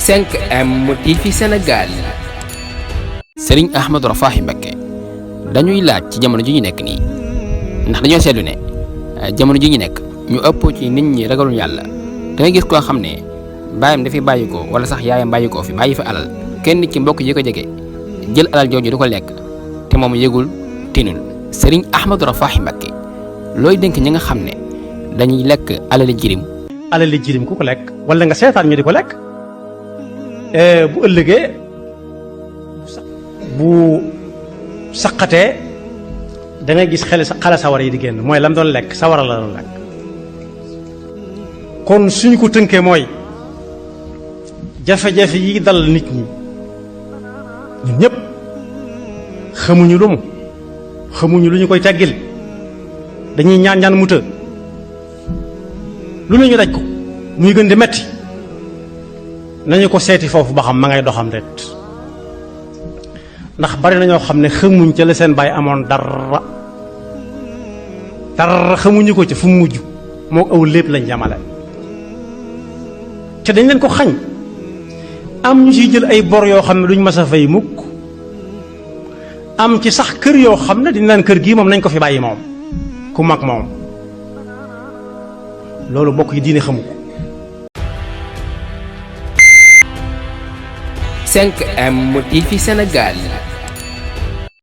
5M TV Sénégal. Serigne Ahmadou Rafahi Mbacké dañuy laaj ci jamono ji ñu nekk nii ndax dañoo seetlu ne jamono ji ñu nekk ñu ëpp ci nit ñi ragalul yàlla da ngay gis koo xam ne baayam dafay bàyyi ko wala sax yaayam bàyyi ko fi bàyyi fi alal kenn ci mbokk yi ko jege jël alal jooju du ko lekk te moom yëgul tinul. Serigne Ahmadou Rafahi Mbacké looy dénk ñi nga xam ne dañuy lekk alali jirim. alali jirim ku ko lekk wala nga seetaan ñu di ko lekk bu ëllëgee bu saqatee da ngay gis xale sawara yi di génn mooy lam doon lekk sawara la doon lekk. kon suñu ko tënkee mooy jafe-jafe yi dal nit ñi ñun ñëpp xamuñu lu mu xamuñu lu ñu koy teggil dañuy ñaan mu të lu ne ñu daj ko muy gën di metti nañu ko seeti foofu ba xam ma ngay doxam ret ndax bari na ñoo xam ne xamuñ ca la seen baay amoon dara xamuñu ko ca fu mu mujj moo aw lépp lañ jamale te dañ leen ko xañ am ñu ciy jël ay bor yoo xam ne duñ mas a fay mukk am ci sax kër yoo xam ne dañ leen kër gii moom nañ ko fi bàyyi moom ku mag moom loolu bokk yi diine xamu ko. 5M TV Sénégal.